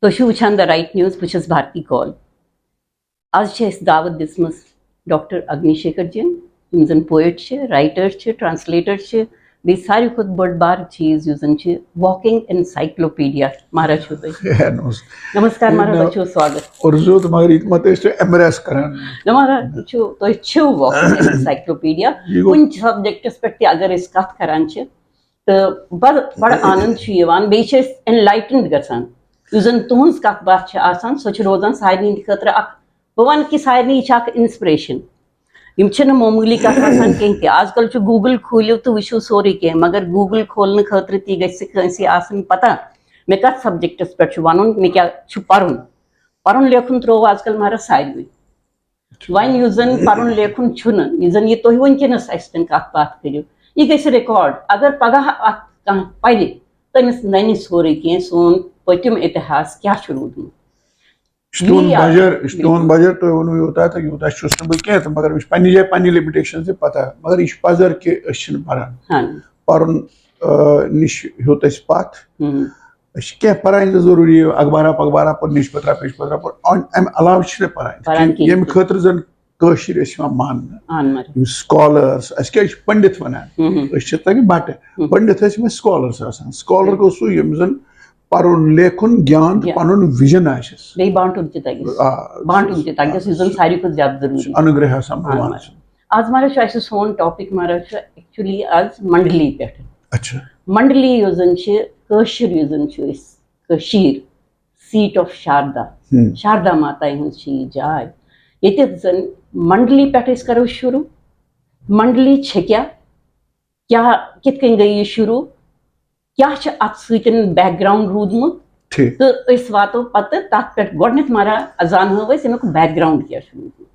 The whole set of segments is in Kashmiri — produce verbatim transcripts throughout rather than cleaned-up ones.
تُہۍ چھِو وٕچھان The Right News، بہٕ چھَس بھارتی کول۔ آز چھِ اَسہِ دعوت دِژمٕژ ڈاکٹر اگنی شیکھر جِین، یِم زَن پویٹ چھِ، رائٹر چھِ، ٹرانسلیٹر چھِ، بیٚیہِ ساروی کھۄتہٕ بٔڑ بار چیٖز یُس زَن چھِ walking encyclopedia۔ مہراج چھِو تُہۍ؟ ہے، نمس-، نمسکار ہے، مہراج، نہ، تۄہہِ چھُو سواگت۔ اُردو تہٕ مگر یہِ تہِ ما تُہۍ ٲسِو embrace کران؟ نہ مہراج، تُہۍ چھِو، تُہۍ چھِو walking encyclopedia۔ یہِ گوٚو کُنہِ subjectس پٮ۪ٹھ تہِ اگر أسۍ کتھ کران چھِ، تہٕ بڑٕ، بڑٕ آنند چھُ یِوان، بیٚیہِ چھِ أسۍ enlightened گژھان۔ یُس زن تُہنٛز کتھ باتھ چھِ آسان، سۄ چھِ روزان سارنٕے ہٕنٛدِ خٲطرٕ اکھ، بہٕ ونہٕ کہِ سارنٕے یہِ چھِ اکھ inspiration۔ یِم چھِنہٕ معموٗلی کتھ آسان کینٛہہ تہِ۔ آز کل چھُ Google کھوٗلِو تہٕ وٕچھِو سورُے کینٛہہ، مگر Google کھولنہٕ خٲطرٕ تہِ گژھِ کٲنٛسہِ آسٕنۍ پتہ، مےٚ کتھ subjectس پٮ۪ٹھ چھُ ونُن، مےٚ کیٛاہ چھُ پرُن۔ پرُن لیکھُن ترٛوو آز کل مہراج ساروٕے۔ وۄنۍ یُس زن پرُن لیکھُن چھُنہٕ، یُس زن یہِ تُہۍ وٕنکیٚنس اسہِ سۭتۍ کتھ باتھ کٔرِو، یہِ گژھِ record۔ اگر پگاہ اتھ کانٛہہ پرِ، تٔمِس ننہِ سورُے کینٛہہ، سون پٔتِم اتحاس کیٛاہ چھُ روٗدمُت۔ یہِ چھُ تُہُنٛد یی آ-، بجر، یہِ چھُ تُہُنٛد بجر، تُہۍ ووٚنوُ یوٗتاہ تہٕ یوٗتاہ چھُس نہٕ بہٕ کینٛہہ تہٕ، مگر مےٚ چھُ پننہِ جایہِ پننہِ limitation تہِ پتہ، مگر یہِ چھُ پزر کہِ أسۍ چھِنہٕ پران۔ ہاں۔ پرُن، آ، نِش ہیوٚت اَسہِ پتھ۔ ہم۔ أسۍ چھِ کینٛہہ پران تہِ ضروٗری، اخبارا پخبارا پوٚر، newspaper پیپرا پوٚر، اَمہِ، اَمہِ علاوٕ چھِنہٕ پران۔ پران کِہیٖنۍ۔ ییٚمہِ خٲطرٕ زن کٲشِر ٲسۍ یِوان ماننہٕ۔ اہن مگر۔ یِم scholars، اَسہِ کیٛاہ چھِ پنڈت ونان؟ ہم۔ أسۍ چھِ تَتہِ بٹہٕ۔ ہم۔ پنڈت ٲسۍ یِمے scholars آسان۔ Scholar گوٚو سُہ ییٚمِس زن پرُن لیکھُن گیان تہٕ یا۔ پنُن vision آسٮ۪س۔ بیٚیہِ بانٹُن تہِ تَگٮ۪س۔ آ، بانٹُن تہِ تَگٮ۪س، یُس زَن ساروی کھۄتہٕ زیادٕ ضروٗری چھُ۔ انوگرہ آسان اہن بھگوان مگر۔ سُنٛد۔ آز مہراج چھُ اَسہِ سون topic مہراج چھُ actually آز منڈلی پٮ۪ٹھ۔ اچھا۔ منڈلی یُس زَن چھِ کٲشِر، یُس زَن چھِ أسۍ کٔشیٖر، seat of شاردا۔ ہم۔ شاردا ماتایہِ ہٕنٛز چھِ یہِ جاے۔ ییٚتٮ۪تھ زَن منڈلی پٮ۪ٹھ أسۍ کَرو شروٗع۔ منڈلی چھےٚ کیٛاہ؟ کیٛاہ، کِتھ کٔنۍ گٔے یہِ شروٗع؟ کیٛاہ چھُ اَتھ سۭتۍ background روٗدمُت؟ ٹھیٖک۔ تہٕ أسۍ واتو پَتہٕ تَتھ پٮ۪ٹھ۔ گۄڈٕنٮ۪تھ مہراج زانہو أسۍ اَمیُک background کیٛاہ چھُ روٗدمُت۔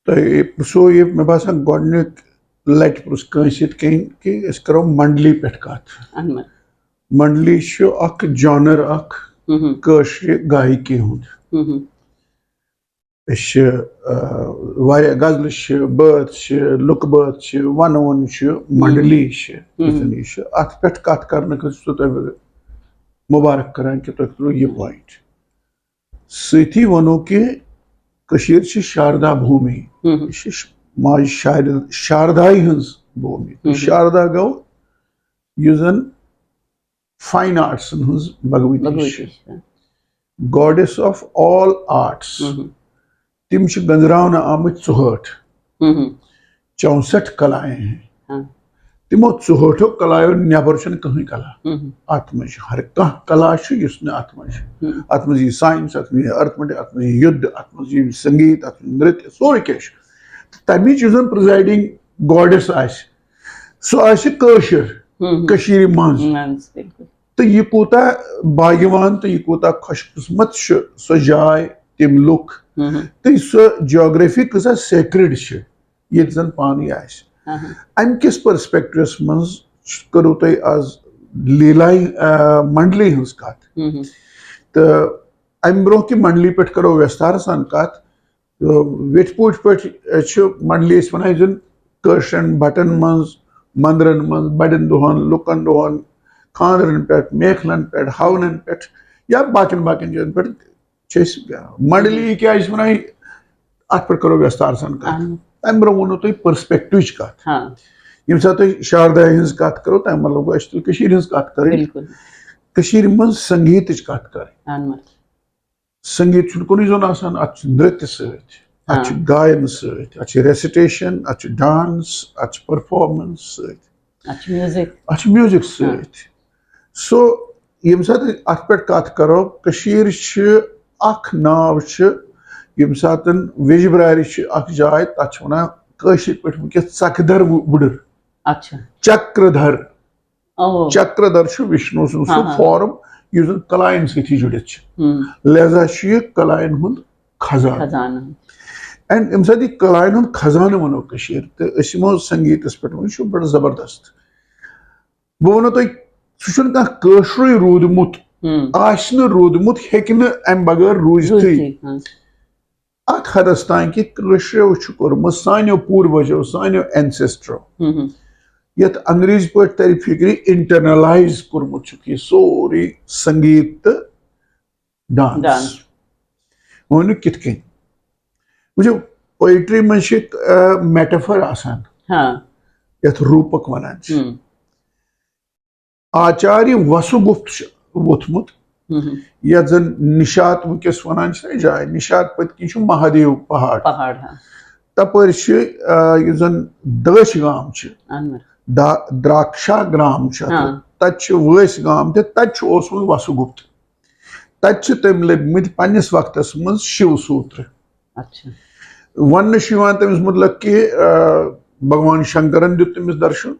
تۄہہِ پرٛژھو یہِ، مےٚ باسان، گۄڈٕنیُک لَٹہِ پرٛژھ کٲنٛسہِ یِتھ کٔنۍ کہِ أسۍ کَرو منڈلی پٮ۪ٹھ کَتھ۔ اہن حظ۔ منڈلی چھُ اَکھ genre اَکھ ہم۔ کٲشرِ گایکی ہُنٛد۔ ہم۔ أسۍ چھِ، آ، واریاہ غزلہٕ چھِ، بٲتھ چھِ، لُکہٕ بٲتھ چھِ، وَنوُن چھُ، منڈلی چھِ، ہم۔ یُتھ یہِ چھُ۔ اَتھ پٮ۪ٹھ کَتھ کَرنہٕ خٲطرٕ چھُسو تۄہہِ بہٕ مُبارک کَران کہِ تۄہہِ تُلوٕ یہِ point۔ سۭتی وَنو کہِ کٔشیٖر چھِ شاردا بھوٗمی۔ ہم۔ یہِ چھِ ش-، ماجہِ شارِ-، شاردایہِ ہٕنٛز بھوٗمی۔ تہٕ ہم۔ شاردا گوٚو یُس زَن fine artsن ہٕنٛز بھگؤتی چھِ۔ بھگؤتی چھِ۔ Goddess of all arts۔ ہم۔ تِم چھِ گٔنٛزراونہٕ آمٕتۍ ژُہٲٹھ۔ ہم۔ چونسٹھ کلائیں ہیں۔ ہاں۔ تِمو ژُہٲٹھو کلایو نٮ۪بر چھُنہٕ کٕہٕنۍ کلا۔ ہم۔ اَتھ منٛز چھُ ہر کانٛہہ کلا چھُ یُس نہٕ اَتھ منٛز چھُ۔ ہم۔ اَتھ منٛز یی science، اَتھ منٛز یی arithmetic، اَتھ منٛز یی یُدھ، اَتھ منٛز یی سنگیت، اَتھ منٛز یہِ نرتیہ، سورُے کینٛہہ چھُ۔ تہٕ تَمِچ یُس زَن presiding goddess آسہِ، سُہ آسہِ کٲشِر ہم۔ کٔشیٖرِ منٛز۔ منٛز، بِلکُل۔ تہٕ یہِ کوٗتاہ باگِوان تہٕ یہِ کوٗتاہ خۄش قٕسمت چھُ سۄ جاے، تِم لُکھ ہم۔ تہٕ سۄ geography کۭژاہ sacred چھِ، ییٚتہِ زَن پانہٕ یہِ آسہِ۔ ہاں، ہاں۔ اَمہِ کِس perspectiveس منٛز کٔرٕو تۄہہِ آز لیٖلایہِ، آ، منڈلی ہٕنٛز کَتھ۔ ہم۔ تہٕ اَمہِ برٛونٛہہ کہِ منڈلی پٮ۪ٹھ کَرو وٮ۪ستار سان کَتھ، تہٕ ویٚٹھۍ پوٗٹھۍ پٲٹھۍ چھِ منڈلی أسۍ وَنان یُس زَن کٲشرٮ۪ن بَٹَن منٛز، مَندرَن منٛز، بَڑٮ۪ن دۄہَن، لُکَن دۄہَن، خانٛدرَن پٮ۪ٹھ، میکھلَن پٮ۪ٹھ، ہَونَن پٮ۪ٹھ یا باقیَن باقیَن جایَن پٮ۪ٹھ چھِ أسۍ منڈلی کیٛازِ چھِ وَنان، اَتھ پٮ۪ٹھ کَرو وٮ۪ستار سان کَتھ۔ اہن۔ تَمہِ برٛونٛہہ ووٚنوُ تۄہہِ perspectiveٕچ کَتھ۔ ہاں۔ ییٚمہِ ساتہٕ أسۍ شاردایہِ ہٕنٛز کَتھ کَرو، تَمیُک مطلب گوٚو اَسہِ چھِ تیٚلہِ کٔشیٖرِ ہٕنٛز کَتھ کَرٕنۍ۔ بِلکُل۔ کٔشیٖرِ منٛز سنگیٖتٕچ کَتھ کَرٕنۍ۔ اہن حظ۔ سنگیت چھُنہٕ کُنُے زوٚن آسان، اَتھ چھُ نرتیہ سۭتۍ، اَتھ چھُ ہاں۔ گاین سۭتۍ، اَتھ چھُ recitation، اَتھ چھُ dance، اَتھ چھُ performance سۭتۍ۔ اَتھ چھُ music۔ اَتھ چھُ music ہاں۔ سۭتۍ۔ So، ییٚمہِ ساتہٕ أسۍ اَتھ پٮ۪ٹھ کَتھ کَرو، کٔشیٖر چھِ اَکھ ناو چھِ، ییٚمہِ ساتہٕ ویٚجبرارِ چھِ اَکھ جاے، تَتھ چھِ وَنان کٲشِر پٲٹھۍ وٕنکیٚس ژَکہٕ دَر وُ-، وُڈٕر۔ اچھا۔ چکرٕ دَر۔ اوہ۔ چکرٕ دَر چھُ وشنو سُنٛد سُہ ہاں، ہاں۔ form یُس زَن کلایَن سۭتی جُڑِتھ چھِ۔ ہم۔ لہذا چھُ یہِ کلایَن ہُنٛد خزانہٕ۔ خزانہٕ۔ And ییٚمہِ ساتہٕ یہِ کلایَن ہُنٛد خزانہٕ وَنو کٔشیٖر تہٕ أسۍ یِمو سنگیٖتَس پٮ۪ٹھ، وۄنۍ چھُ بڑٕ زبردست۔ بہٕ وَنو تۄہہِ، سُہ چھُنہٕ کانٛہہ کٲشرُے روٗدمُت، ہم۔ آسہِ نہٕ روٗدمُت، ہیٚکہِ نہٕ اَمہِ بغٲر روٗزتھٕے۔ روٗزتھٕے، ہاں۔ اَتھ حدس تام کہِ کٲشریو چھُ کوٚرمُت سانیو پوٗروَجو، سانیو ancestorو، ہم ہم۔ یَتھ انگریزی پٲٹھۍ تَرِ فِکرِ، internalize کوٚرمُت چھُکھ یہِ سورُے سنگیٖت تہٕ ڈانس۔ ڈانس۔ ؤنِو کِتھ کٔنۍ؟ وٕچھِو، پوئٹری منٛز چھِ میٹافر آسان، ہاں۔ یَتھ روٗپک وَنان چھِ۔ ہم۔ آچاریہ وسُگُپت چھُ ووٚتھمُت، ہم۔ یَتھ زَن نِشاط وٕنکیٚس وَنان چھِ نہ جاے، نِشاط پٔتۍ کِنۍ چھُ مہادیو پہاڑ۔ پہاڑ، ہاں۔ تَپٲرۍ چھِ، آ، یُس زَن دٲچھ گام چھِ، اہن۔ دا-، دراکشا گرام چھُ اَتھ۔ ہاں۔ تَتہِ چھُ وٲسۍ گام تہِ، تَتہِ چھُ اوسمُت وسُگُپت۔ تَتہِ چھِ تٔمۍ لٔبۍ مٕتۍ پننِس وقتس منٛز شِو سوٗتر۔ اچھا۔ وننہٕ چھُ یِوان تٔمِس مُتعلق کہِ، آ، بھگوان شنکرن دیُت تٔمِس درشن۔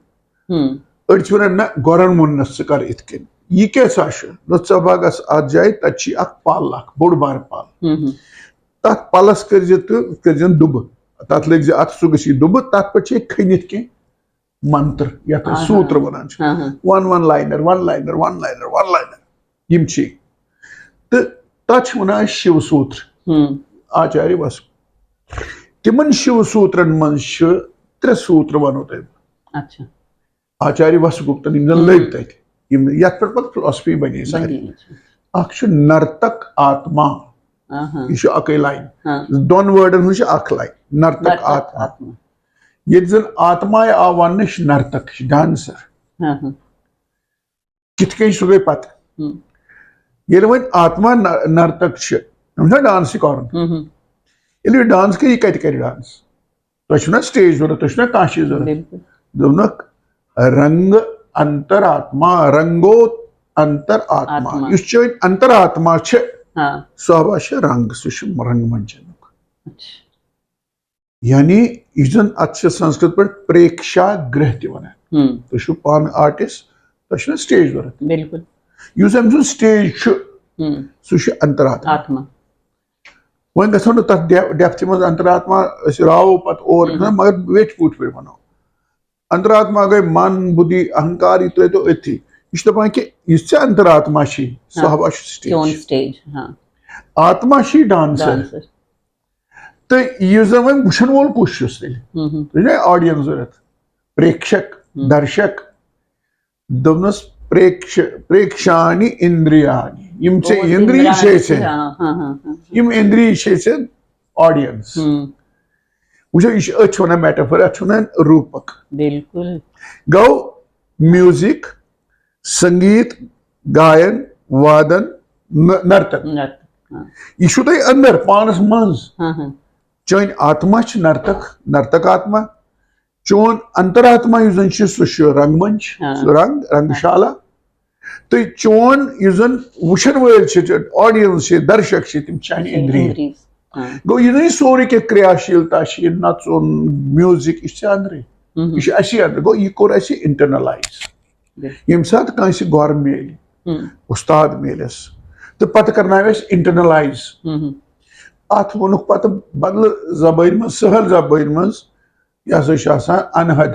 ہم۔ أڑۍ چھِ ونان، نہ، گۄرن ووٚننس ژٕ کر یِتھ کٔنۍ۔ یہِ کیٛاہ سا چھُ؟ دوٚپ، ژٕ ہا گژھ اتھ جایہِ، تتہِ چھِ اکھ پل اکھ بوٚڑ بار پل۔ ہم۔ تتھ پلس کٔرزِ تہٕ کٔرزٮ۪ن دُبہٕ۔ تتھ لٔگزِ اتھ، سُہ گژھِ دُبہٕ، تتھ پٮ۪ٹھ چھِ کھٔنِتھ کینٛہہ منتر، یتھ أسۍ آہا۔ سوٗتر ونان چھِ۔ ہاں، ہاں۔ ون ون لاینر، ون لاینر، ون لاینر، ون لاینر۔ یِم چھِ۔ تہٕ تتھ چھِ ونان أسۍ شِو سوٗتر۔ ہم۔ آچاریہ وسو۔ تِمن شِو سوٗترن منٛز چھِ ترٛےٚ سوٗتر ونو تۄہہِ بہٕ۔ اچھا۔ آچاریہ وسو گُپتن یِم زن ہم۔ لٔگۍ تتہِ، یِم یتھ پٮ۪ٹھ پتہٕ فلاسفی بنے سارے۔ بنے۔ اکھ چھُ نرتک آتما، آہا۔ یہِ چھُ اکٕے لاین۔ ہاں۔ دۄن وٲڈن ہٕنٛز چھِ اکھ لاین، نرتک نرتک آتما۔ آتما۔ ییٚتہِ زن آتما یا آو وننہٕ، یہِ چھِ نرتک، یہِ چھِ ڈانسر۔ ہاں، ہاں۔ کِتھ کٔنۍ، سُہ گٔے پتہٕ۔ ہم۔ ییٚلہِ وۄنۍ آتما نر-، نرتک چھِ، أمِس چھُنہ ڈانسٕے کرُن۔ ہم، ہم۔ ییٚلہِ یہِ ڈانس کرِ، یہِ کتہِ کرِ ڈانس؟ تۄہہِ چھُو نہ سٹیج ضوٚرتھ، تۄہہِ چھُو نہ کانٛہہ چیٖز ضوٚرتھ۔ بِلکُل۔ دوٚپنکھ، رنگ انتر آتما، رنگو انتر آتما۔ آتما۔ یُس چٲنۍ انتر آتما چھِ، ہاں۔ سُہ ہوا چھِ رنگ، سُہ چھُ رنگ منچنُک۔ اچھا۔ یعنی یُس زن اتھ چھِ سنسکرت پٲٹھۍ پریکشا گرہ تہِ ونان۔ ہم۔ تُہۍ چھِو پانہٕ آرٹسٹ، تۄہہِ چھُو نہ سٹیج ضوٚرتھ۔ بِلکُل۔ یُس أمۍ سُنٛد سٹیج چھُ، ہم۔ سُہ چھُ انتر آتما۔ آتما۔ وۄنۍ گژھو نہٕ تتھ ڈے-، ڈیپتھِ منٛز، انتر آتما أسۍ راوو پتہٕ اور، ہم۔ مگر ویٹھۍ پوٗٹھۍ پٲٹھۍ ونو۔ انتر آتما گٔے من، بُدھی، اہنکار، یہِ ترٲیتو أتھی۔ یہِ چھُ دپان کہِ یُس ژےٚ انتر آتما چھی، سُہ ہاں۔ ہوا چھُ سٹیج۔ چون سٹیج، ہاں۔ آتما چھی ڈانسر۔ ڈانسر۔ تہٕ یُس زن وۄنۍ وٕچھن وول کُس چھُس تیٚلہِ؟ ہم، ہم۔ تُہۍ چھِو نہ آڈینس ضوٚرتھ؟ پریکشک، ہم۔ درشک۔ دوٚپنس، پریکش-، پریکشانی اندریانی۔ یِم ژےٚ او، اندری چھے اندرا-، ژےٚ۔ ہاں، ہاں، ہاں، ہاں۔ یِم اندری چھے ژےٚ آڈینس۔ ہم۔ وٕچھو، یہِ چھِ، أتھۍ چھِ ونان میٹافر، اتھ چھِ ونان روٗپک۔ بِلکُل۔ گوٚو میوزک، سنگیت، گاین، وادن، ن-، نرتن۔ نرتن۔ ہاں۔ یہِ چھُو تۄہہِ اندر پانس منٛز۔ ہاں، ہاں۔ چٲنۍ آتما چھِ نرتک، نرتک آتما۔ چون انتر آتما یُس زن چھُ، سُہ چھُ رنگمنچ، ہاں۔ سُہ رنگ، رنگشالا۔ تہٕ چون یُس زن وٕچھن وٲلۍ چھِ، آڈینس چھِ، درشک چھِ، تِم چھِ چانہِ اندری۔ اندری۔ ہاں۔ گوٚو، یہِ زن یہِ سورُے کینٛہہ کریا شیٖلتا چھِ، یہِ نژُن، میوزک، یہِ چھُ ژےٚ اندرٕے۔ ہم۔ یہِ چھُ اسی اندر۔ گوٚو، یہِ کوٚر اَسہِ انٹرنلایز۔ بِلکُل۔ ییٚمہِ ساتہٕ کٲنٛسہِ گۄر میلہِ، ہم۔ اُستاد میلٮ۪س، تہٕ پتہٕ کرناوٮ۪س انٹرنلایز۔ ہم۔ اتھ ووٚنُکھ پتہٕ بدلہٕ زبٲنۍ منٛز، سہل زبٲنۍ منٛز، یہِ ہسا چھُ آسان انہد،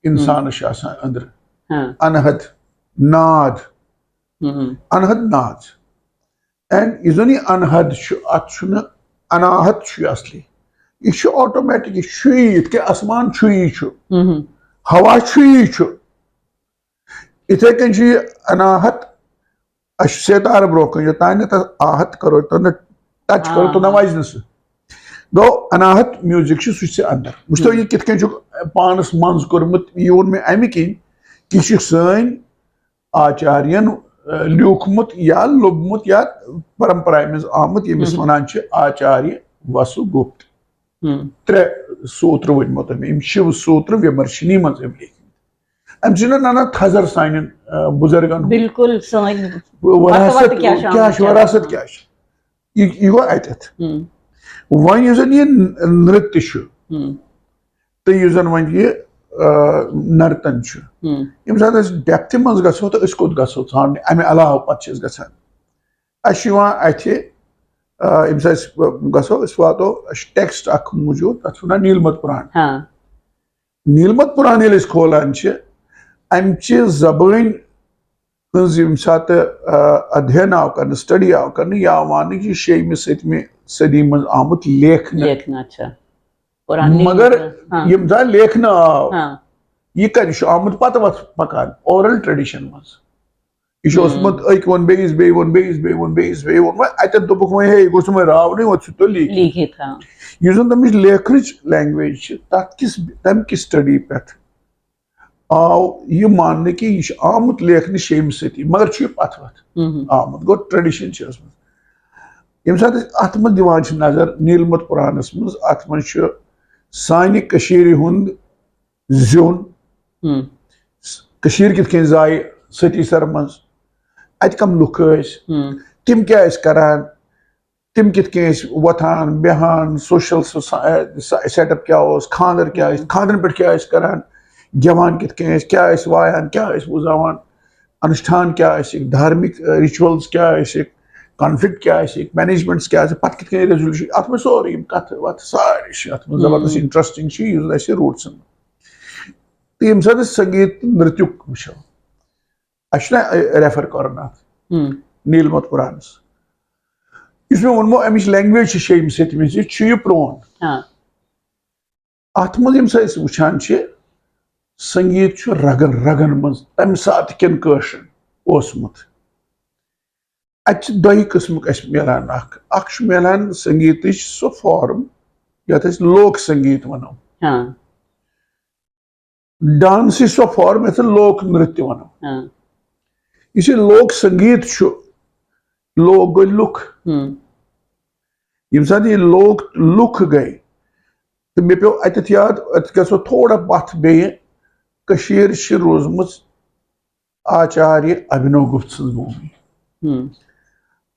انسانس چھُ آسان أنٛدرٕ۔ ہاں۔ انہد ناد، ہم۔ انہد ناد۔ And یُس زن یہِ انہد چھُ، اتھ چھُنہٕ اناہت چھُ یہِ اصلی۔ یہِ چھُ آٹومیٹک، یہِ چھُ یی، یِتھ کٔنۍ آسمان چھُ یی چھُ، ہم۔ ہوا چھُ یی چھُ۔ یِتھے کٔنۍ چھُ یہِ اناہت، اَسہِ چھُ سیتار برونٛہہ کُن، یوٚتام نہٕ تَتھ آہت کَرو، یوٚتام نہٕ touch کَرو، آ۔ توٚتام وَزِ نہٕ سُہ۔ گوٚو، اناہت میوٗزِک چھُ، سُہ چھُ ژےٚ اَندَر۔ وٕچھتو، ہُم۔ یہِ کِتھ کٔنۍ چھُ پانَس منٛز کوٚرمُت، یہِ ووٚن مےٚ اَمہِ کِنۍ کہِ یہِ چھُ سٲنۍ آچاریَن، اَ، لیوٗکھمُت یا لوٚبمُت یا پرمپرایہِ منٛز آمُت، ییٚمِس ہُم۔ وَنان چھِ آچاریہ وسُگُپت۔ ہُم۔ ترٛےٚ سوٗترٕ ؤنۍمو تۄہہِ مےٚ، یِم شِو سوٗترٕ وِمرشنی منٛز أمۍ لیکھمٕتۍ۔ أمۍ چھِنہٕ نَنان تھزر سانٮ۪ن، آ، بُزرگن ہُنٛد۔ بِلکُل، سٲنۍ وراثت پتہٕ وَتہٕ کیٛاہ چھِ کیٛاہ آمٕژ چھِ، وراثت کرنہٕ؟ کیٛاہ چھِ؟ یہِ، یہِ گوٚو اَتٮ۪تھ۔ ہُم۔ وۄنۍ یُس زَن یہِ نرتیہ چھُ، ہُم۔ تہٕ یُس زَن وۄنۍ یہِ، آ، نرتن چھُ، ہُم۔ ییٚمہِ ساتہٕ أسۍ depth منٛز گژھو تہٕ أسۍ کوٚت گژھو ژھانٛڈنہِ؟ اَمہِ علاوٕ پَتہٕ چھِ أسۍ گژھان، اَسہِ چھُ یِوان اَتھِ، آ، ییٚمہِ ساتہٕ أسۍ گژھو، أسۍ واتو، اَسہِ چھُ text اکھ موٗجوٗد، تَتھ چھِ وَنان نیٖلمت پُران۔ ہاں۔ نیٖلمت پُران ییٚلہِ أسۍ کھولان چھِ، اَمہِ چہِ زبٲنۍ ہٕنٛز ییٚمہِ ساتہٕ، آ، ادھین آو کرنہٕ، study آو کرنہٕ، یہِ آو ماننہٕ کہِ یہِ چھُ شیٚیِمہِ سٔتمہِ صدی منٛز آمُت لیکھنہٕ۔ لیکھنہٕ، اچھا۔ پُران مگر نیٖلمت پُران، ہاں۔ ییٚمہِ دۄہ لیکھنہٕ آو، ہاں۔ یہِ کَتہِ چھُ آمُت پتہٕ وتھ پکان؟ Oral tradition منٛز۔ یہِ چھُ اوسمُت، أکۍ ووٚن بیٚیِس، بیٚیہِ ووٚن بیٚیِس، بیٚیہِ ووٚن بیٚیِس، بیٚیہِ ووٚن، وۄنۍ اَتٮ۪ن دوٚپُکھ، وۄنۍ ہے، یہِ گوٚژھ نہٕ وۄنۍ راونٕے، وۄنۍ ژھٕن تو لیٖکھِتھ۔ لیٖکھِتھ، ہاں۔ یُس زَن تَمِچ لیکھنٕچ language چھِ، تَتھ کِس، تَمہِ کِس study پٮ۪ٹھ آو یہِ ماننہٕ کہِ یہِ چھُ آمُت لیکھنہٕ شیٚیِمہِ صدی، مگر چھُ یہِ پَتھ وَتھ ہُم۔ آمُت، گوٚو tradition چھِ ٲسمٕژ۔ ییٚمہِ ساتہٕ أسۍ اَتھ منٛز دِوان چھِ نظر، نیٖلمت پُرانَس منٛز، اَتھ منٛز چھُ سانہِ کٔشیٖرِ ہُنٛد زیُن، ہُم۔ کٔشیٖر کِتھ کٔنۍ زایہِ ستی سر منٛز، اَتہِ کَم لُکھ ٲسۍ، ہُم۔ تِم کیٛاہ ٲسۍ کَران، تِم کِتھ کٔنۍ ٲسۍ وۄتھان، بیٚہان، social setup کیٛاہ اوس، خانٛدر کیٛاہ ٲسۍ، خانٛدرَن پٮ۪ٹھ کیٛاہ ٲسۍ کَران، گٮ۪وان کِتھ کٔنۍ ٲسۍ، کیٛاہ ٲسۍ وایان، کیٛاہ ٲسۍ وُزاوان، انُشٹھان کیٛاہ ٲسِکھ، دھارمِک، ٲ، rituals کیٛاہ ٲسِکھ، conflict کیٛاہ ٲسِکھ، managements کیٛاہ ٲسِکھ، پَتہٕ کِتھ کٔنۍ resolution، اَتھ منٛز سورُے یِم کَتھٕ وَتھٕ سارے چھِ اَتھ منٛز ہُم۔ زبردست interesting چھِ، یُس اَسہِ rootsن منٛز۔ تہٕ ییٚمہِ ساتہٕ أسۍ سنگیت تہٕ نرتیُک وٕچھو، اَسہِ چھُنہ، اَ، refer کَرُن اَتھ ہُم۔ نیٖلمت پُرانَس۔ یُس مےٚ ووٚنمو، اَمِچ language چھِ شیٚیِمہِ سٔتمہِ، یہِ چھُ یہِ پرٛون۔ ہاں۔ اَتھ منٛز ییٚمہِ ساتہٕ أسۍ وٕچھان چھِ، سنگیت چھُ رگن رگن منٛز تَمہِ ساتہٕ کٮ۪ن کٲشرٮ۪ن اوسمُت۔ اَتہِ چھِ دۄیہِ قٕسمُک اَسہِ مِلان اکھ۔ اکھ چھُ مِلان سنگیتٕچ سُہ form یَتھ أسۍ لوک سنگیت وَنو۔ ہاں۔ Danceٕچ سۄ form یَتھ أسۍ لوک نرتیہ وَنو۔ ہاں۔ یُس یہِ لوک سنگیت چھُ، لوک گٔے لُکھ۔ ہُم۔ ییٚمہِ ساتہٕ یہِ لوک لُکھ گٔے، تہٕ مےٚ پیوٚو اَتٮ۪تھ یاد، اَتہِ گژھو تھوڑا پَتھ بیٚیہِ۔ کٔشیٖر چھِ روٗزمٕژ آچاریہ ابھینو گُپت سٕنٛز بھوٗمی۔ ہُم۔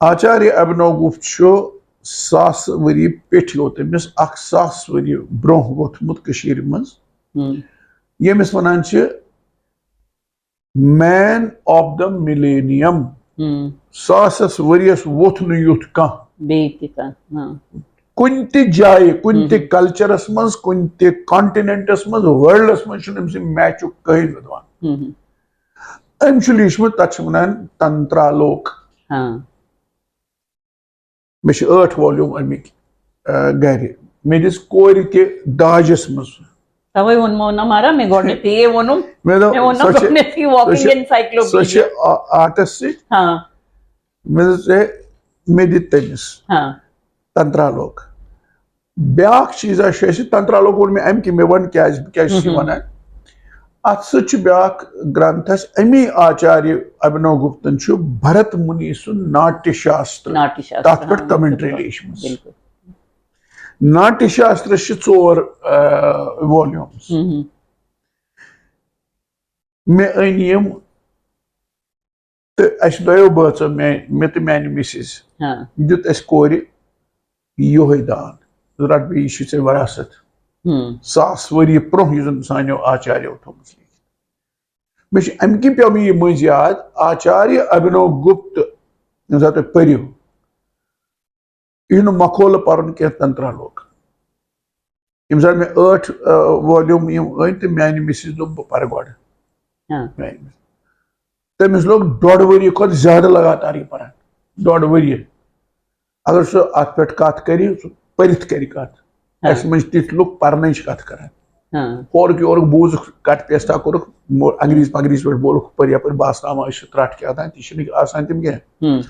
آچاریہ ابھینو گُپت چھُ ساس ؤری پیٚٹھۍ یوت، تٔمِس اَکھ ساس ؤری برٛونٛہہ ووٚتھمُت کٔشیٖرِ منٛز، ہُم۔ ییٚمِس وَنان چھِ man of the millennium۔ ہُم۔ ساسَس ؤریَس ووٚتھ نہٕ یُتھ کانٛہہ۔ بیٚیہِ تہِ کانٛہہ، ہاں۔ کُنہِ تہِ جایہِ، کُنہِ تہِ ہُم۔ cultureس منٛز، کُنہِ تہِ continentس منٛز، worldس منٛز چھُنہٕ أمۍ سٕنٛدِ matchُک کٕہٕنۍ وِدوان۔ ہُم۔ أمۍ چھُ لیٖچھمٕژ، تَتھ چھِ وَنان تنترا لوک۔ ہاں۔ مےٚ چھِ ٲٹھ volume اَمِکۍ، آ، گَرِ۔ مےٚ دِژ کورِ تہِ داجَس منٛز۔ تَوَے ووٚنمو نہ مارا مےٚ گۄڈٕنیتھٕے، یے ووٚنُم۔ مےٚ دوٚپ، مےٚ ووٚن نہ سۄ چھِ، گۄڈٕنیتھٕے سۄ walking چھِ، encyclopedia۔ سۄ چھِ آ-، artist سۭتۍ۔ ہاں۔ مےٚ دوٚپ، "ہے، مےٚ دِ تٔمِس۔" ہاں۔ تنترا لوک۔ بیٛاکھ چیٖزا چھُ اَسہِ، تنترا لوک ووٚن مےٚ اَمہِ کِنۍ، مےٚ وَن کیٛازِ، بہٕ کیٛازِ چھُس یہِ ہُم۔ وَنان۔ اَتھ سۭتۍ چھُ بیٛاکھ گرٛنتھ اَسہِ، اَمی آچاریہ ابھینو گُپتن چھُ بھرت مُنی سُنٛد ناٹیہ شاستر، ناٹیہ شاستر، تَتھ پٮ۪ٹھ ہاں، commentary بِلکُل، لیٖچھمٕژ۔ بِلکُل۔ ناٹیہ شاسترس چھِ ژور، آ، volumes۔ ہُم، ہُم۔ مےٚ أنۍ یِم تہٕ اَسہِ دۄیو بٲژو، مےٚ، مےٚ تہٕ میانہِ مِسِز، ہاں۔ دیُت اَسہِ کورِ یِہوٚے دان، رَٹ بیٚیہِ، یہِ چھُے ژےٚ وراثت۔ ہُم۔ ساس ؤری برٛونٛہہ یُس زَن سانیو آچاریو تھوٚومُت لیکھِتھ۔ مےٚ چھُ اَمہِ کِنۍ پیوٚو مےٚ یہِ مٔنٛزۍ یاد، آچاریہ ابھینو گُپت، ییٚمہِ ساتہٕ تُہۍ پٔرِو، یہِ چھُنہٕ مۄکھولہٕ پَرُن کینٛہہ، تنترا لوک۔ ییٚمہِ ساتہٕ مےٚ ٲٹھ، آ، volume یِم أنۍ تہٕ میانہِ مِسِز دوٚپ، "بہٕ پَرٕ گۄڈٕ۔" ہاں۔ میانہِ مِسِز۔ تٔمِس لوٚگ ڈۄڈ ؤری کھۄتہٕ زیادٕ لگاتار یہِ پَران۔ ڈۄڈ ؤری۔ اگر سُہ اَتھ پٮ۪ٹھ کَتھ کَرِ، سُہ پٔرِتھ کَرِ کَتھ۔ ہاں۔ اَسہِ منٛز چھِ تِتھۍ لُکھ پَرنٕچ کَتھ کَران۔ ہاں۔ ہورُک یورُک بوٗزُکھ، cut paste کوٚرُکھ، مو-، انگریٖز پنگریٖز پٮ۪ٹھ بولُکھ، ہُپٲرۍ یَپٲرۍ باسناوان أسۍ چھِ ترٛٹھ کیٛاہ تام، تہِ چھِنہٕ آسان تِم کینٛہہ۔ ہُم۔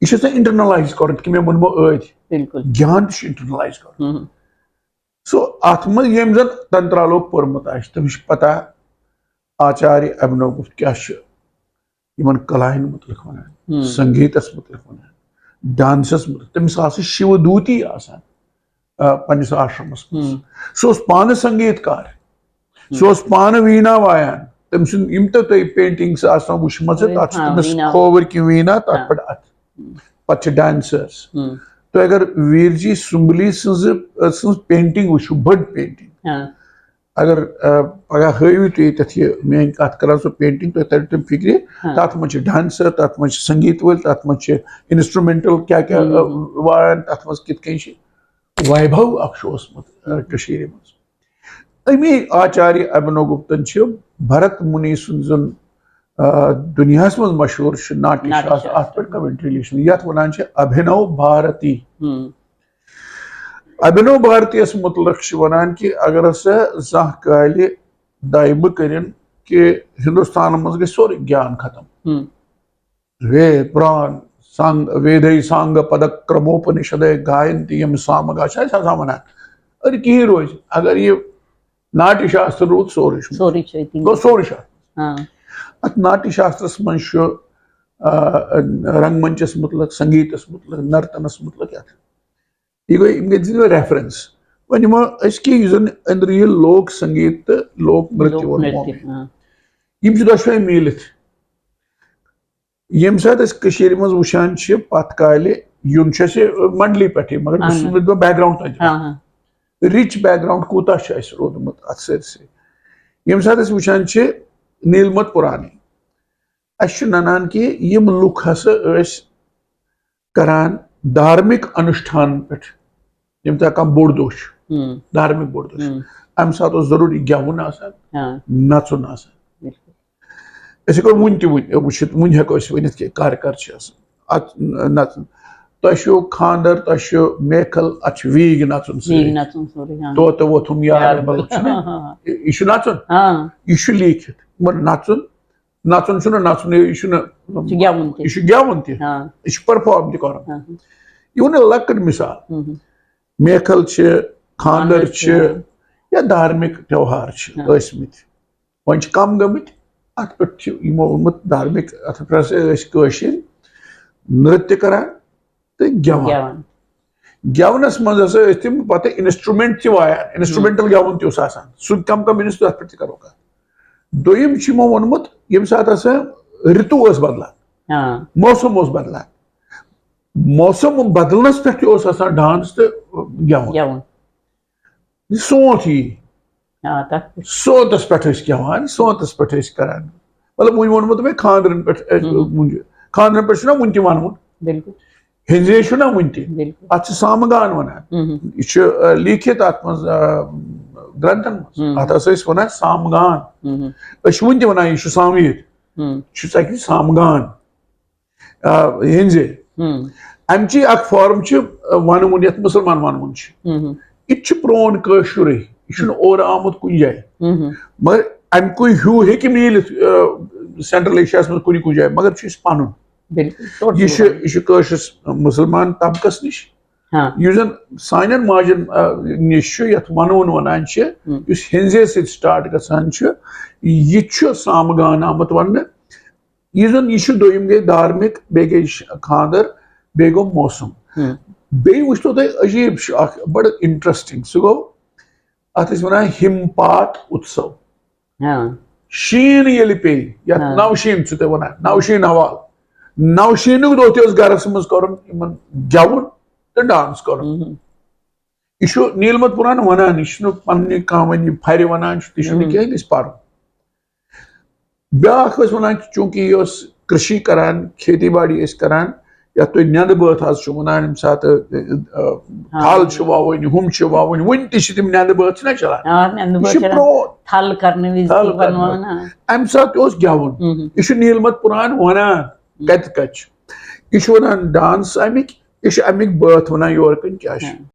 یہِ چھُ آسان internalize کَرُن، کہِ مےٚ ووٚنمو ٲدۍ۔ بِلکُل۔ گیان تہِ چھُ internalize کَرُن۔ ہُم۔ So، اَتھ منٛز ییٚمۍ زَن تنترا لوک پوٚرمُت آسہِ، تٔمِس چھِ پَتہ آچاریہ ابھینو گُپت کیٛاہ چھُ، یِمَن کَلاہَن مُتعلِق وَنان، ہُم۔ سنگیٖتَس مُتعلِق وَنان، ڈانسَس مُتعلِق۔ تٔمِس آسہٕ شِو دوٗتی آسان، آ، پنٛنِس آشرَمَس منٛز۔ ہُم۔ سُہ اوس پانہٕ سنگیٖت کار۔ سُہ اوس پانہٕ ویٖنا وایان۔ تٔمۍ سُنٛد یِم تہِ تۄہہِ paintings آسنو وٕچھمَژٕ، تَتھ چھِ ہاں، تٔمِس ویٖنا۔ کھووٕرۍ کِنۍ ویٖنا، تَتھ ہاں۔ پٮ۪ٹھ اَتھٕ۔ پَتہٕ چھِ dancers۔ ہُم۔ تُہۍ اگر ویٖر جی سُمبلی سٕنٛزٕ، سٕنٛز painting وٕچھِو، بٔڑ painting۔ ہاں۔ اگر، آ، پگاہ ہٲوِو تُہۍ ییٚتٮ۪تھ یہِ میٛٲنۍ کَتھ کَران سُہ painting، تُہۍ تَرِ تِم فِکرِ۔ ہاں۔ تَتھ منٛز چھِ dancer، تَتھ منٛز چھِ سنگیٖت وٲلۍ، تَتھ منٛز چھِ instrumental کیٛاہ کیٛاہ، ہُم۔ آ، وایان، تَتھ منٛز کِتھ کٔنۍ چھِ ویبھو اَکھ چھُ اوسمُت، آ، کٔشیٖرِ منٛز۔ اَمی آچاریہ ابھینو گُپتن چھِ بھرت مُنی سُنٛد زَن، آ، دُنیاہَس منٛز مشہوٗر چھُ ناٹیہ ناٹیہ شاستر، شاستر۔ اَتھ پٮ۪ٹھ commentary لیٖچھمٕژ، یَتھ وَنان چھِ ابھینو بھارتی۔ ہُم۔ ابھینو بھارتیَس مُتعلِق چھِ وَنان کہِ اگر ہسا زانٛہہ کالہِ دایمہٕ کٔرِن کہِ ہندوستانس منٛز گژھِ سورُے گیان ختم۔ ہم۔ وید پران سنگ ویدے سنگ پدکرموپنشدے گاینتی یِم سامگا چھِ اَسہِ آسان وَنان، أرِ کِہیٖنۍ روزِ۔ اگر یہِ ناٹیہ شاستر روٗد سورُے چھُ، سورُے چھُ أتی۔ گوٚو سورُے چھُ اَتھ۔ ہاں۔ اَتھ ناٹیہ شاسترس منٛز چھُ، آ، رنگمنچس مُتعلق، سنگیتس مُتعلق، نرتنس مُتعلق یَتھ۔ یہِ گوٚو، یِم گٔے دِژ مےٚ ریفرنس۔ وۄنۍ نِمو أسۍ کہِ یُس زن أنٛدرٕ یہِ لوک سنگیت تہٕ لوک نرتیہ لوک ووٚن نرتیہ، مومیا۔ ہاں۔ یِم چھِ دۄشوے میٖلِتھ۔ ییٚمہِ ساتہٕ أسۍ کٔشیٖرِ منٛز وٕچھان چھِ پتھ کالہِ، یُن چھُ اَسہِ منڈلی پٮ۪ٹھٕے، مگر بہٕ چھُس اہن۔ وۄنۍ دِوان بیک گراوُنڈ تۄہہِ۔ ہاں، ہاں۔ رِچ بیک گراوُنڈ کوٗتاہ چھُ اَسہِ روٗدمُت اَتھ سٲرسٕے۔ ییٚمہِ ساتہٕ أسۍ وٕچھان چھِ نیٖلمت پُرانی، اَسہِ چھُ نَنان کہِ یِم لُکھ ہسا ٲسۍ کران دھارمِک انُشٹھانن پٮ۪ٹھ، ییٚمہِ ساتہٕ کانٛہہ بوٚڑ دۄہ چھُ، ہم۔ دھارمِک بوٚڑ دۄہ چھُ، ہم۔ اَمہِ ساتہٕ اوس ضروٗری گٮ۪وُن آسان، ہاں۔ نَژُن آسان۔ بِلکُل۔ أسۍ ہٮ۪کو وُنہِ تہِ ؤنِتھ، وٕچھِتھ، وُنہِ ہٮ۪کو أسۍ ؤنِتھ کہِ کر کر چھِ آسان اَتھ نَژُن۔ تۄہہِ چھُو خانٛدر، تۄہہِ چھُ محفل، اَتھ چھُ ویٖگۍ نَژُن سۭتۍ۔ ویٖگۍ نَژُن سورُے، ہاں۔ طوطہٕ ووٚتھُم یار یار بلُک چھُنہ؟ ہاں۔ یہِ چھُ نَژُن، ہاں۔ یہِ چھُ لیٖکھِتھ۔ مگر نَژُن، نَژُن چھُنہٕ نَژُن، یہِ چھُنہٕ، چھُ گٮ۪وُن تہِ۔ یہِ چھُ گٮ۪وُن تہِ، ہاں۔ یہِ چھُ پٔرفارم تہِ کَرُن۔ ہاں۔ یہِ ووٚن مےٚ لۄکٕٹ مِثال۔ ہم۔ محفل چھِ، خانٛدر خانٛدر چھِ، چھِ۔ یا دھارمِک تہوار چھِ ہاں۔ ٲسمٕتۍ۔ وۄنۍ چھِ کم گٔمٕتۍ، اتھ پٮ۪ٹھ چھِ یِمو ووٚنمُت دھارمِک، اتھ پٮ۪ٹھ ہسا ٲسۍ کٲشِرۍ نرتیہ کران تہٕ گٮ۪وان۔ گٮ۪وان۔ گٮ۪ونس منٛز ہسا ٲسۍ تِم پتہٕ انسٹرومنٹ تہِ وایان، انسٹرومنٹل گٮ۪وُن تہِ اوس آسان، سُہ تہِ کم کم انسٹرو-، اتھ پٮ۪ٹھ تہِ کرو کتھ۔ دوٚیِم چھُ یِمو ووٚنمُت، ییٚمہِ ساتہٕ ہسا رِتُو ٲس بدلان، ہاں۔ موسم اوس بدلان، موسم بدلنس پٮ۪ٹھ تہِ اوس آسان ڈانس تہٕ گٮ۪وُن۔ گٮ۪وُن۔ یہِ سونٛتھ یی، آ، تَتھ پٮ۪ٹھ۔ سونٛتس پٮ۪ٹھ ٲسۍ گٮ۪وان، سونٛتس پٮ۪ٹھ ٲسۍ کران۔ مطلب، وۄنۍ ووٚنمُت مےٚ خانٛدرن پٮ۪ٹھ، اَسہِ، ہُم۔ وُنہِ خانٛدرن پٮ۪ٹھ چھُنہ وُنہِ تہِ وَنوُن، بِلکُل۔ ہِنٛزے چھُنہ وُنہِ تہِ۔ بِلکُل۔ اَتھ چھِ سامگان وَنان۔ ہُم۔ یہِ چھُ، آ، لیٖکھِتھ اَتھ منٛز، آ، گرٛنتھن منٛز۔ ہُم۔ اَتھ ہسا ٲسۍ وَنان سامگان۔ ہُم۔ أسۍ چھِ وُنہِ تہِ وَنان، یہِ چھُ سامویت۔ ہُم۔ چھُ سا کہِ سامگان، آ، ہِنٛزے۔ ہُم۔ اَمچی اَکھ فارم چھِ، آ، وَنوُن، یَتھ مُسلمان وَنوُن چھِ۔ ہُم۔ یہِ تہِ چھُ پرون کٲشُرُے، یہِ چھُنہٕ اورٕ آمُت کُنہِ جایہِ۔ ہُم۔ مگر اَمہِ کُے ہیوٗ ہیٚکہِ میٖلِتھ، آ، سینٹرل ایشیاہَس منٛز کُنہِ کُنہِ جایہِ، مگر چھُ اَسہِ پَنُن۔ بِلکُل، totally یہِ چھُ، پَنُن۔ یہِ چھُ کٲشرِس مُسلمان طبقس نِش، ہاں۔ یُس زَن سانٮ۪ن ماجن، آ، نِش چھُ، یَتھ وَنوُن وَنان چھِ، ہُم۔ یُس ہِنٛزے سۭتۍ سٹارٹ گژھان چھُ، یہِ چھُ سامگان آمُت وَننہٕ۔ یہِ زَن یہِ چھُ، دوٚیِم گٔے دھارمِک، بیٚیہِ گٔے ش-، خانٛدر، بیٚیہِ گوٚو موسم۔ ہُم۔ بیٚیہِ وٕچھتو تۄہہِ، عجیٖب چھُ اَکھ، بَڑٕ انٹرسٹنگ۔ سُہ گوٚو، اَتھ ٲسۍ وَنان ہِمپات اُتسو۔ ہاں۔ شیٖن ییٚلہِ پیٚیہِ، یَتھ ہاں۔ نَو شیٖن چھُ تۄہہِ وَنان، نَو شیٖن حوال۔ نَو شیٖنُک دۄہ تہِ اوس گَرَس منٛز کَرُن یِمَن گٮ۪وُن تہٕ ڈانس کَرُن۔ ہُم۔ یہِ چھُ نیٖلمت پُران وَنان، یہِ چھُنہٕ پَنٕنہِ کانٛہہ وۄنۍ یہِ پھَرِ وَنان چھُ، تہِ چھُنہٕ ہُم۔ کینٛہہ، یہِ گژھِ پَرُن۔ بیٛاکھ ٲسۍ وَنان کہِ چوٗنٛکہِ یہِ اوس کٔشی کَران، کھیتی باڑی ٲسۍ کَران، یَتھ تُہۍ نٮ۪نٛدٕ بٲتھ آز چھِو وَنان، ییٚمہِ ساتہٕ، آ، آ، ہاں۔ تھل چھِ وَوٕنۍ، ہُم چھِ وَوٕنۍ، وٕنہِ تہِ چھِ تِم نٮ۪نٛدٕ بٲتھ چھِنہ چَلان۔ آ، نٮ۪نٛدٕ یہِ بٲتھ چھِ چھِ پرٛون۔ تھل کرنہٕ وِزِ تھل تہِ کرنہٕ۔ وَنوان، آ۔ اَمہِ ساتہٕ تہِ اوس گٮ۪وُن۔ ہُم۔ یہِ چھُ نیٖلمت پُران وَنان، کَتہِ کَتہِ چھُ۔ یہِ چھُ وَنان ڈانس اَمِکۍ، یہِ چھُ اَمِکۍ بٲتھ وَنان یورٕ کَنۍ کیٛاہ چھِ۔ ہاں۔